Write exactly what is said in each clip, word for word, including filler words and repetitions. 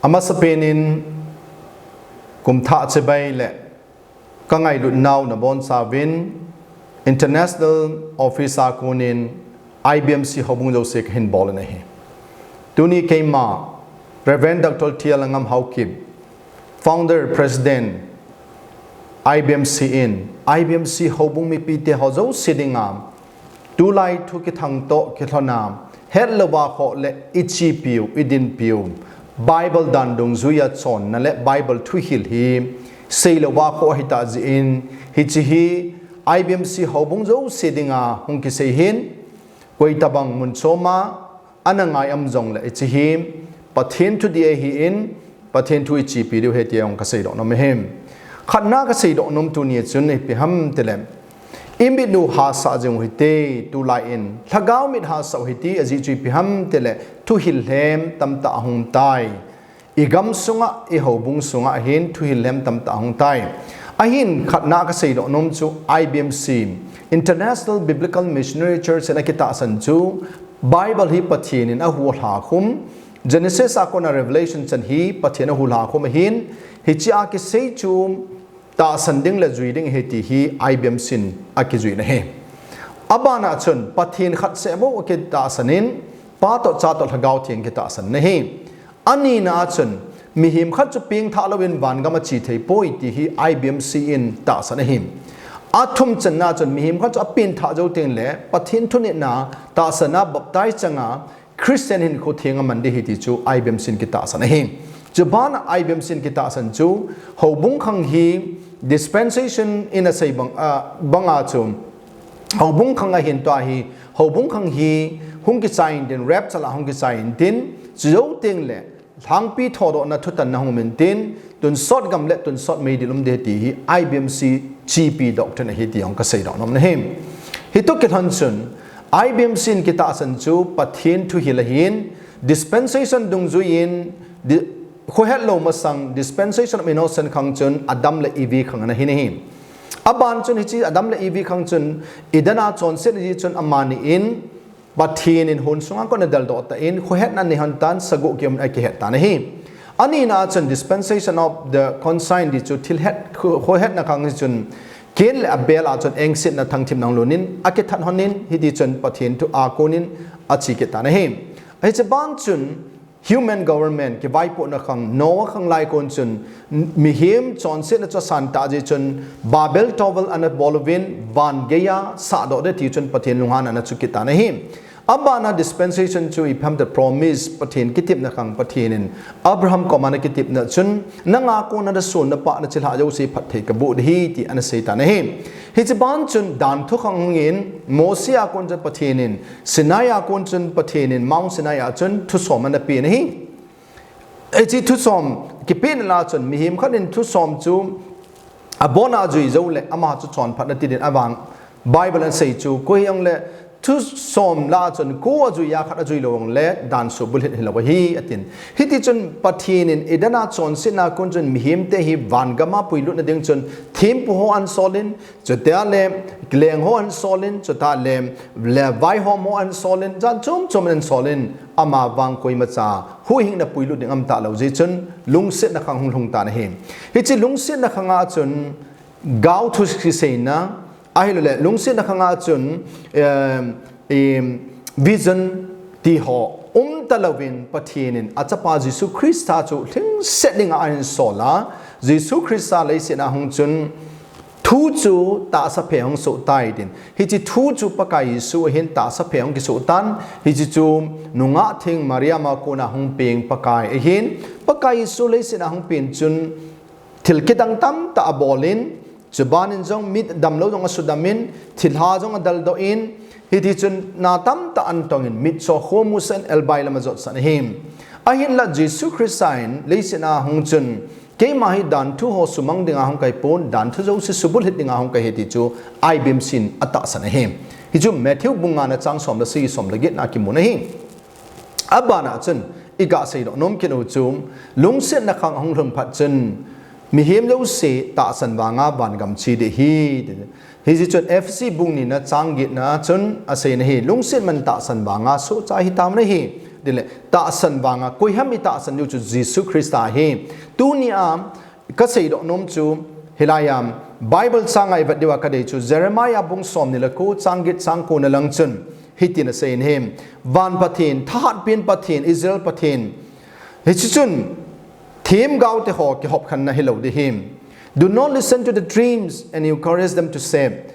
Amasapen in kumthah chibai le ka ngailut nau nabonchauvin International Office a konin I B M C houbung jouse kahin bol in ahi. Tuni keima Reverend Doctor T L Angam Haokip, Founder President I B M C in I B M C houbung mipite ho jouse dinga tulai thu kithang toh kilhona, hetlouva khoh le ichepiu, idinpiu, Bible dan dungjuia chonna le Bible thuhil hi seilouva khoh ahitah jeh in, hiche hi I B M C houbung jouse dinga hung kisei ahin, koitabang mun choma ana ngai am jongle hiche hi Pathen thudih ahin, Pathen thu ichepi diu ahi tia jong kaseidoh nom ahi. Khatna kaseidoh nom tuni chun ipi ham tile, imit u hahsa jing u hite, tulai in lhagao mit hahsa u hite, ajeh chu ipi ham tile, thuhil lhem tamtah ahung tai. Igam sunga, ihoubung sunga hin thuhil lhem tamtah ahung tai. Ahin khatna kaseidoh nom chu I B M C, International Biblical Missionary Church in akitahsan chu Bible hi Pathen in ahuhlha khum, Genesis a kona Revelation chan hi Pathen ahuhlha khum ahin, hichea kisei chu tahsan ding le jui ding ahi ti hi I B M C in akijuina ahi. Abana chun Pathen khat seh bou akitahsan in, Pa toh, Cha toh, Lhagao Theng kitahsan ahi. Anina chun mihem khat chu pengthah louvin vangam ache thei poi ti hi I B M C in tahsan ahi. Athum channa chun mihem khat chu apengthah jou tengle Pathen thunitna tahsan a baptize changa Christian hinkho theng aman ding ahi ti chu I B M C in kitahsan ahi. Chubana I B M C in kitahsan chu houbung khang hi dispensation in asei bang, ah, banga chu houbung khang ahin tua hi, houbung khang hi hung kichai intin, rapture a hung kichai intin, chujou tengle lhangpi thodohna thutanna hung um intin, tonsot gam le tonsot meidil um ding ahi ti hi I B M C chepi doctrine ahi ti jong kaseidoh nom ahi. Hitoh kilhon chun I B M C in kitahsan chu Pathen thuhil ahin, dispensation dungjuiyin di-, khohetlou masang dispensation of innocence khang chun Adam le Evi khang ana hin ahi. Aban chun hiche Adam le Evi khang chun Eden a chonsetna jeh chun amani in Pathen in hon sunga kon adeldoh tan, khohetna anei lhon tan, sagoh kium in akihet tan ahi. Anina chun dispensation of the conscience ti chu thil het, kho-, khohetna khang chun Cain le Abel a chun engsetna thangthipna ahung lhun in akithat lhon in, hiti chun Pathen thu a konin ache kit tan ahi. Hiche ban chun human government kivaipohna khang, Noah khang lai kon chun mihem chonsetna chu asan tah jeh chun Babel Tower ana bol uvin, van geiya sahdoh ding ti chun Pathen lunghanna ana chu kit tan ahi. Abana dispensation chu ipi ham tile promise, Pathen kitepna khang, Pathen in Abraham koma ana kitepna chun, nanga kona nason, napah, nachilhah jouse phatthei kaboh ding ahi ti ana sei tan ahi. Hiche ban chun danthu khang hung in, Mose a kon chun Pathen in, Sinai a kon chun Pathen in, Mount Sinai a chun thusom ana pen ahi. Hiche thusom kipehna lah a chun mihem khat in thusom chu abona ajui jou le ama chu chonphat nati ding ahi vang Bible in asei chu, koi hijongle thusom lah a chun ko ajui a khat ajui lou jongle dan subulhit hilou ahi atin. Hiti chun Pathen in Eden a chonsetna kon chun mihemte hi vangam a puilutna ding chun thempu ho ana sol in, chutah le leng ho ana sol in, chutah le, le vaihom ho ana sol in, jan chom chom ana sol in, ama vang koimacha huhhingna puilut ding aum talou jeh chun lungsetna khang hung lhung tan ahi. Hiche lungsetna khang a chun gaothu kiseina, ahilouleh lungsetna khang a chun, em, em, vision ti ho um talouvin Pathen in achapa Jesu Christa chu lhingset dinga ahin sol a, Jesu Christa leiset a hung chun thu chu tahsa phe hung soh tai tin. Hiche thu chu Pakai Jesu ahin, tahsa phe hung kisoh tan. Hiche chu nungah theng Mariam a kona hung peng Pakai ahin. Pakai Jesu leiset a hung pen chun thil kidang tamtah abol in, chuban in jong mi damlou jong asudam in, thilha jong adeldoh in, hiti chun na tamtah ana tong in, mitcho khomu sah in, elbai lam ajot sah in ahi. Ahinlah Jesu Christa in leiset a hung chun, keima hi danthu ho sumang dinga hung kahi pon, danthu jouse subulhit dinga hung kahi ti chu I B M C in atahsan ahi. Hichu Matthew bung nga na chang som le sagi, som le get na kimun ahi. Abana chun iga seidoh nom kit u chu, lungsetna khang ahung lhun phat chun mihem jouse tahsan vanga vangam che ding ahi. Hiche chun Ephesi bung ni na chang get na chun asei in ahi, lungset man tahsan vanga sohcha hitauvin ahi. Tile, tahsan vanga, koi ham itahsan diu chu Jesu Christa ahi. Tunia, kasei doh nom chu, hilai a, Bible changa ivet diuva kadei chu, Jeremiah bung somni le ko, chang get chang ko na lang chun, hitin asei in ahi. Van Pathen, thahatpen Pathen, Israel Pathen. Hichi chun, themgao te ho kihop khenna hilou ding ahi. Do not listen to the dreams and encourage them to say,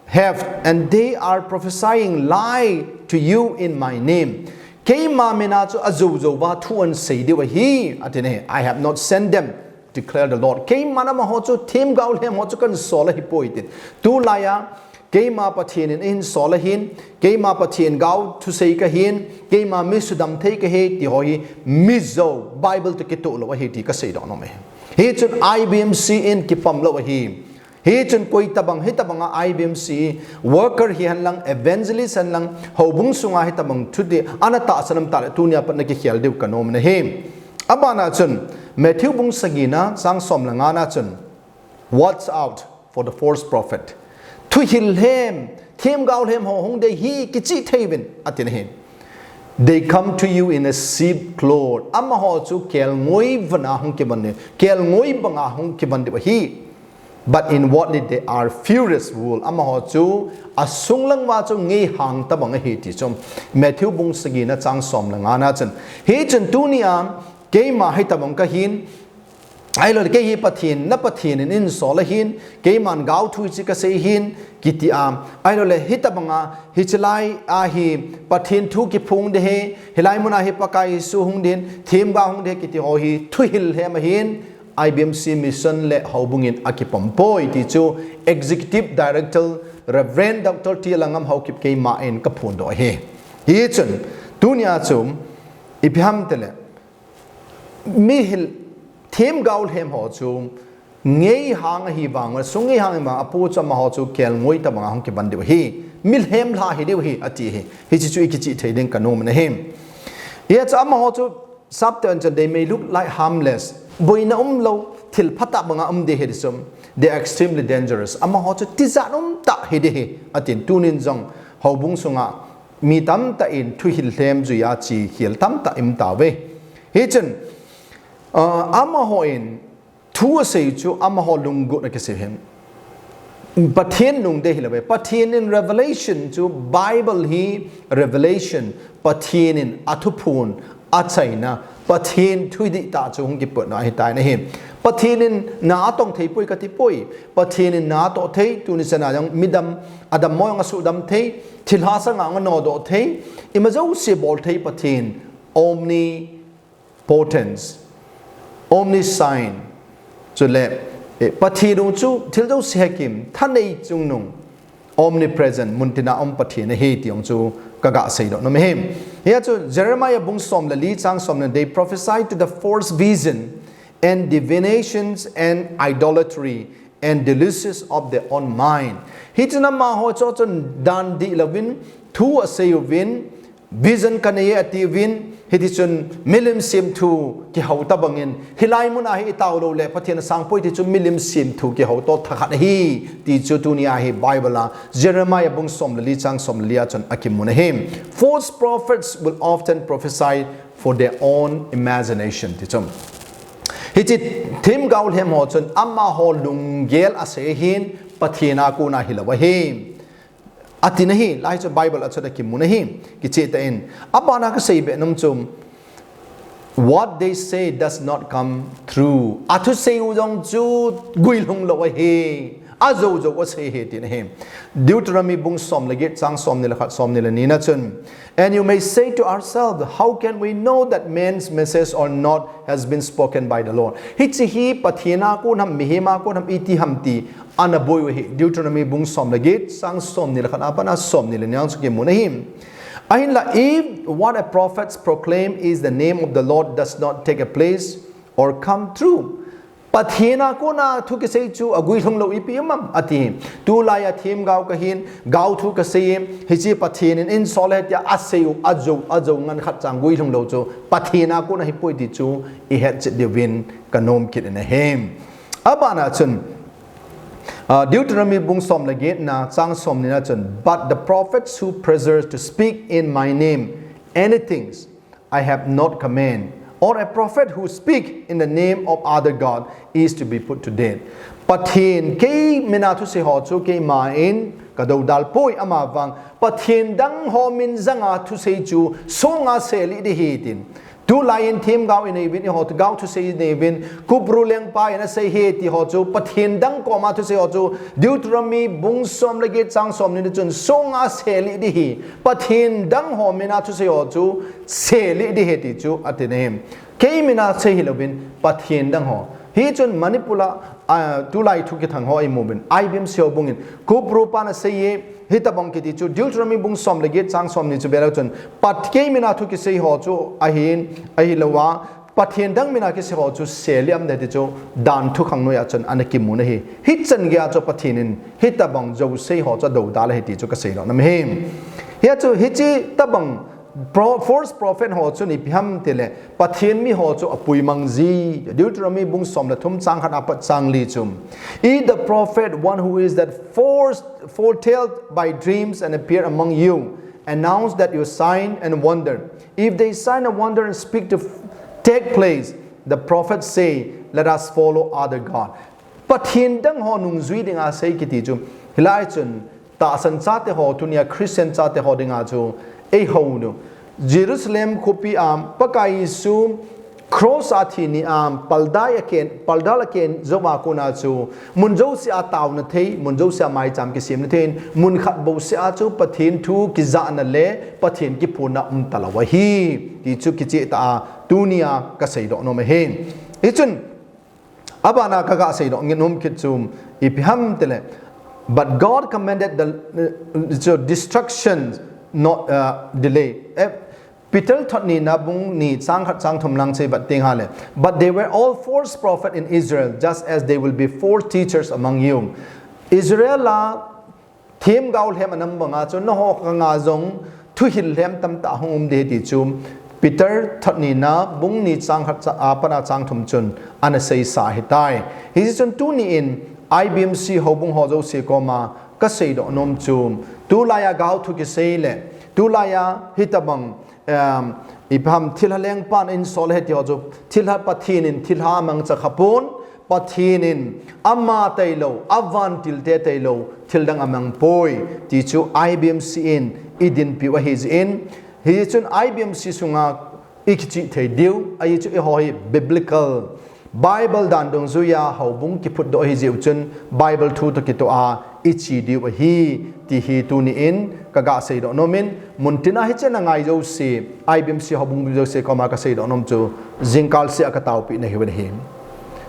have, and they are prophesying lie to you in my name. Keima mina chu ajou jouva thu ahin sei diu ahi, atin ahi. I have not sent them, declare the Lord. Keiman amaho chu themgao lhem ho chu kahin sol ahipoi tin. Tulaiya, keima Pathen in eihin sol ahin, keima Pathen gao thusei kahin, keima mi sudam thei kahi, ti ho hi mijou, Bible toh kitoh lou ahi ti kasei doh nom e. Hichun I B M C in kipom lou ahi. Hichun koi tabang, hitabanga I B M C worker hihen lang, evangelist hen lang, houbung sunga hitabang thuti ana tahsan um tah le tunia pat ana kikhel diu kanom in ahi. Abana chun, Matthew bung sagina, chang som le ngana chun, watch out for the false prophet. Thuhil lhem, themgao lhem ho hung ding ahi kichih thei uvin, atin ahi. They come to you in a sheep cloth. Amaho chu kelngoi vanga hung kivon ding, kelngoi banga hung kivon diu ahi. But inwardly they are furious wolf. Amaho chu asung lang uva chu ngeihang tabang ahi ti chu Matthew bung sagina chang som le ngana chun. Hichun tunia keima hitabang kahin, ahilouleh kei hi Pathen, na Pathen in eihin sol ahin, keiman gao thu hichi kasei ahin, kiti a. Ahilouleh hitabanga, hichilai a hi Pathen thu kiphong ding ahi, hilai muna hi Pakai Jesu hung ding, themgao hung ding kiti ho hi thuhil lhem ahin, I B M C mission le houbung in akipom poi ti chu Executive Director Reverend Doctor T L Langam Haokip keiman kaphondoh ahi. Hichun, tunia chu, ipi ham tile, mihil themgao lhem ho chu, ngeihang ahi vang, sung ngeihang ahi vang, apu chu amaho chu kelngoi tabanga hung kivon diu ahi. Mi lhem lha hi diu ahi, ati ahi. Hichi chu ikichih thei ding kanom in ahi. Hichu amaho chu, Sapte on chun, they may look like harmless. Boina umlou, thil phatah banga um ding ahi ti chu. They are extremely dangerous. Amaho chu tijat umtah hi ding ahi, atin tunin jong houbung sunga mi tamtah in thuhil lhem juiya chekhel tamtah um tauve. Hichun, ah, amaho in thu asei chu amaho lunggotna kisei ahi. Pathen lungdei hilou ve. Pathen in revelation chu Bible hi revelation. Pathen in athuphon, achaina, Pathen thu hi dihtah chu hung kipatna ahitai ahi. Pathen in na atong thei poi kati poi. Pathen in na atoh thei, tuni chana jong midam, adammo jong asudam thei, thilha sanga jong anodoh thei, ima jouse bol thei Pathen, omni potence, omniscient. Chule, eh, Pathen u chu thil jouse hekim, thanei chungnung, omnipresent, muntina um Pathen ahi ti jong chu kaga seidoh nom ahi. Hichu Jeremiah bung som le li chang som le, they prophesy to the false vision and divinations and idolatry and delusions of their own mind. Hichun amaho chu chun dan dihlouvin, thu asei uvin, vision kanei e ati uvin, hiti chun milim semthu kihou tabangin, hilai muna hi itao lou le Pathen asang poi ti chu milim semthu kihou toh thakhat ahi, ti chu tunia hi Bible a, Jeremiah bung som le li chang som le li a chun akimun ahi. False prophets will often prophesy for their own imagination, ti chu. Hichi themgao lhem ho chun amaho lunggel asei ahin, Pathen a kona hilou ahi. Ati ahi, lai chu Bible a chu akimun ahi, kicheh tah in. Abana kasei be nom chu, what they say does not come true. Athusei u jong chu guilhung lou ahi. Ajou jou asei ahi ti ahi. Deuteronomy bung som le get chang som ni le khat som ni le ni na chun. And you may say to ourselves, how can we know that man's message or not has been spoken by the Lord? Hichi hi Pathen a kon ham, mihem a kon ham, iti ham ti ana boi u ahi. Deuteronomy bung som le get chang som ni le khat a pat a som ni le ni a chu kimun ahi. Ahinla, if what a prophet proclaim is the name of the Lord does not take a place or come true, Pathen a kona thu kisei chu aguilhung lou ipi um am ati. Tulai a themgao kahin, gao thu kasei, hichi Pathen in eihin sol e tia asei u, ajou, ajou ngen khat chang guilhung lou chu Pathen a kona ahipoi ti chu ihetchet diuvin kanom kit in ahi. Abana chun, ah, Deuteronomy bung som le get na chang som ni na chun, but the prophets who presume to speak in my name anything I have not command, or a prophet who speak in the name of other God is to be put to death. Pathen kei mina thusei ho chu keima in ka dodal poi, ama vang Pathen dang ho min janga thusei chu songa selih ding ahi tin. Tulai in themgao inei uvin, eiho gao thusei inei uvin, Kupru lengpa in asei ahi ti ho chu, Pathen dang koma thusei ho chu, Deuteronomy bung som le get chang som ni na chun songa selih ding ahi. Pathen dang ho mina thusei ho chu selih ding ahi ti chu ati ahi. Kei mina sei hilouvin, Pathen dang ho. Hichun Manipur a, ah, tulai thu kithang ho imu uvin, I B M C houbung in Kupru pan asei e, hitabang kiti chu Deuteronomy bung som le get chang som ni chu velou chun, Pat kei mina thu kisei ho chu ahin, ahilouva, Pathen dang mina kisei ho chu selih ding ahi ti chu dan thukhang noiya chun ana kimu ahi. Hichan geiya chu Pathen in hitabang jouse ho chu adodal ahi ti chu kasei nom ahi. Hia chu hiche tabang pro-, false prophet ho chu ipi ham tile, Pathen mi ho chu apuimang ji. Deuteronomy bung som le thum chang khat apat chang li chu, "Is the prophet one who is that forced, foretold by dreams and appear among you, announce that you sign and wonder. If they sign a wonder and speak to take place, the prophet say, 'Let us follow other God.'" Pathen dang ho nungjui dinga sei kiti chu, hilai chun tahsan chate ho, tunia Christian chate ho dinga chu, eiho nu, Jerusalem khopi a Pakai Jesu cross a thi nia paldal a ken, paldal a ken jouva kona chu, mun jousea taona thei, mun jousea maicham kisemna thei, mun khat bousea chu Pathen thu kijahna le Pathen kiphonna umtalou ahi ti chu kicheh tah a tunia kasei doh nom ahi. Hichun, abana kaga sei doh nom kit chu, ipi ham tile, "But God commanded the, uh, so destruction, not, uh, delay." Eh, Peter thot ni na bung ni chang khat chang thum lang chu ivet ding ahile, "But they were all false prophet in Israel, just as they will be false teachers among you." Israel a themgao lhem anam banga chu nangho kanga jong thuhil lhem tamtah hung um ding ahi ti chu Peter thot ni na bung ni chang khat cha-, a pat a chang thum chun ana seisa ahitai. Hichun tuni in I B M C houbung ho jouse koma kasei doh nom chu, tulai a gao thu kisei le, tulai a hitabang, um, ipi ham thilha lengpan insol ahi ti ho chu, thilha Pathen in thilha amangcha khapon, Pathen in ama tailou, avantil te tailou, thil dang amang poi ti chu I B M C in idinpiu ahi jeh in, hichun I B M C sunga ikichih thei diu, ahi chu eiho hi biblical, Bible dan dungjuiya houbung kiphut doh ahi jeh u chun, Bible thu toh kitoh a iche diu ahi, ti hi tuni in kaga sei doh nom in, muntina hiche na ngai jouse, I B M C houbung jouse koma kasei doh nom chu, jingkal sea kataopi nahiuvin ahi.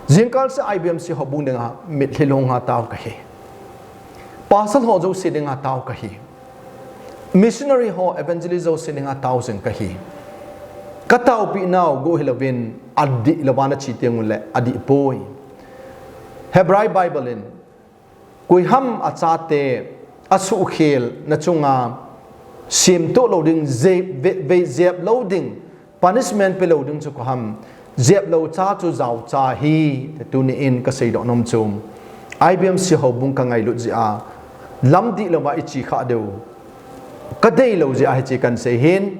Jingkal sea I B M C houbung dinga mitlhi lhunga tao kahi. Pasal ho jouse dinga tao kahi. Missionary ho, evangelist jouse dinga tao jing kahi. Kataopi nau go hilouvin, adih louva nache teng uleh adih poi. Hebrai Bible in, koiham achate asuhkhel na chunga semtoh lou ding, jep, ve, ve, jep lou ding, punishment pe lou ding chu koiham, jep lou cha chu jao cha ahi, tuni in kasei doh nom chu, I B M C houbung kangailut jeh a, lam dih louva iche kha diu kadei lou jeh a hiche kasei hin,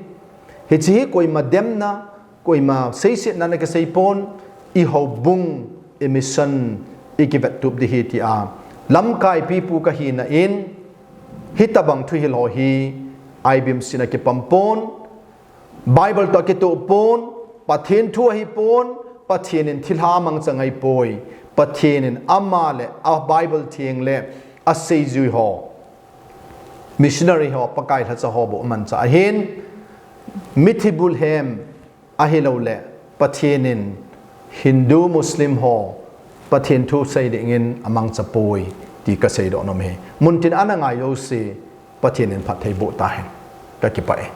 hiche hi koima demna, koima seisetna na kasei pon, i houbung, i mission, ikivettup ding ahi tia lamkai pipu kahina in, hitabang thuhil ho hi I B M C in akipam pon, Bible toh akitoh pon, Pathen thu ahi pon, Pathen in thilha amangcha ngai poi, Pathen in ama le a Bible theng le aseijui ho, missionary ho, Pakai lhacha ho bou amancha ahin, mithi bulhem ahilouleh Pathen in Hindu, Muslim ho Pathen thu sei dingin amangcha poi ti kasei doh nom ahi. Muntin ana ngai jouse Pathen in phatthei boh tahen. Kakipah e.